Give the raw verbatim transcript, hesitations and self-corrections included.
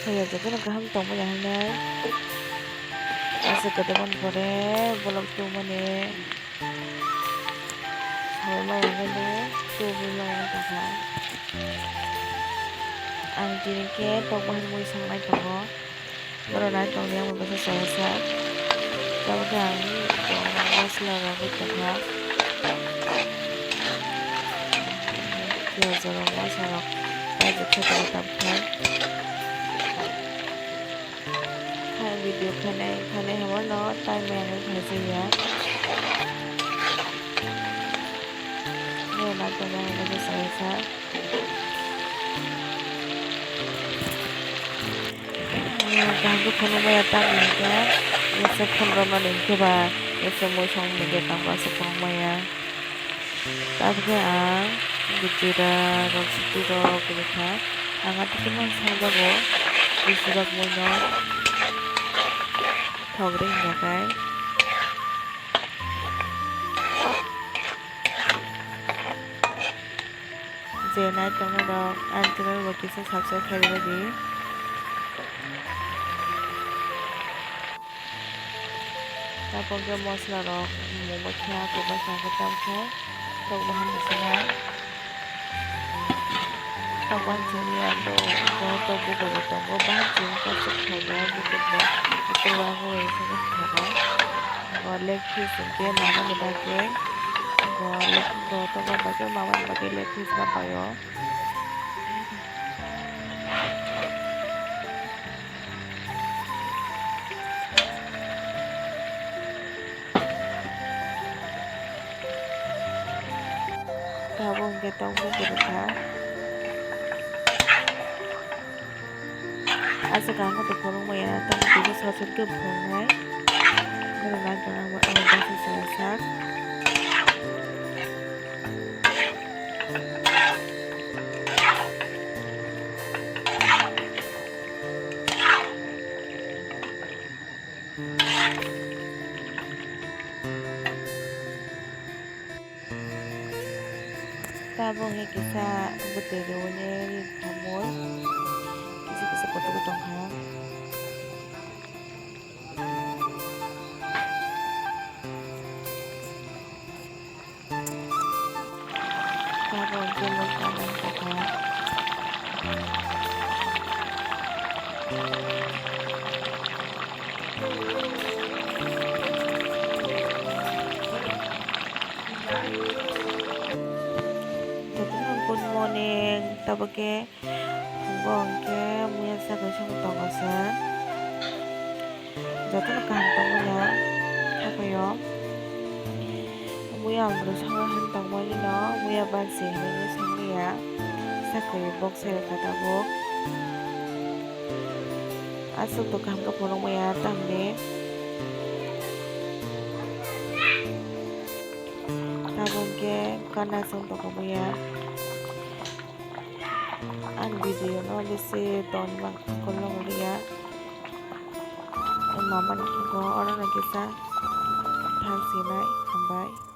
Jotono kaham tongmani hinwi aswk kwdwkmani pore vlog tubumani sawi maya hinwi tubui maya wngkha. Ang tini khe tok bahan mui sangnai tongo. Borok nai tongdi, ang bo kisa chaya sak. Tabuk khe ang masla rogwi tongkha. Piyaj rok, masla rok paijak khe tabuk khe. Kha video khainai khainai hwnba no time management khaijak ya. Borok nai tongdi, ang bo kisa chaya sak. Kaham khe phunukmaya tamni hwnkhe, masa phone romani hwnkhe ba, masa mui songni hwnkhe tamo aswk phunukmaya. Tabukhe ang jira rok, siti rok rwkha. Ang atwtwma songjago, bisi rok muino thok rwi hwnjakhai. Je nai tongnai rok, ani channel bo kisa subscribe khairwi di. Tabuk khe masla rok, mung bai kha, kwbakha khe tam khe, tok bahan bisina. Tok bahan simi abo, bo tok bukur bo tongo, bahan simi kaisa khaijak, bukur bo, bukur bo abo bai simi khaijak. Bo leg piece hwnkhe mamani bagwi, bo leg, bo tok bahan bagwi, mamani bagwi leg piece ma paio. Tabuk hwnkhe tok bukur rwkha. Aswk ang khe phunukmaya, tamo kisa sosok khe phunuknai. Borok nai tongma ang bo bwsa chaya sak. Tabuk hwnkhe kisa bwtwi rwui ri tongmui, kisa kisa kotor tongkha. Tabuk hwnkhe mui kanwi tongkha. Jotono good morning, tabuk khe phungo hwnkhe muya sakai song tongo se. Jotono kaham tongmani ya, haphai o. Muya ang bwrwi songwi han tongmani no, muya bansi hinwi songwi ya. Sakai o bok sai rwkha tabuk. Aswk to kaham khe phunukmaya tamni. Tabuk khe kana chwng tongkha muya. Ang video no bisi ton bang kolom liya. Mamani ko oro no kisa thang sinai hambai.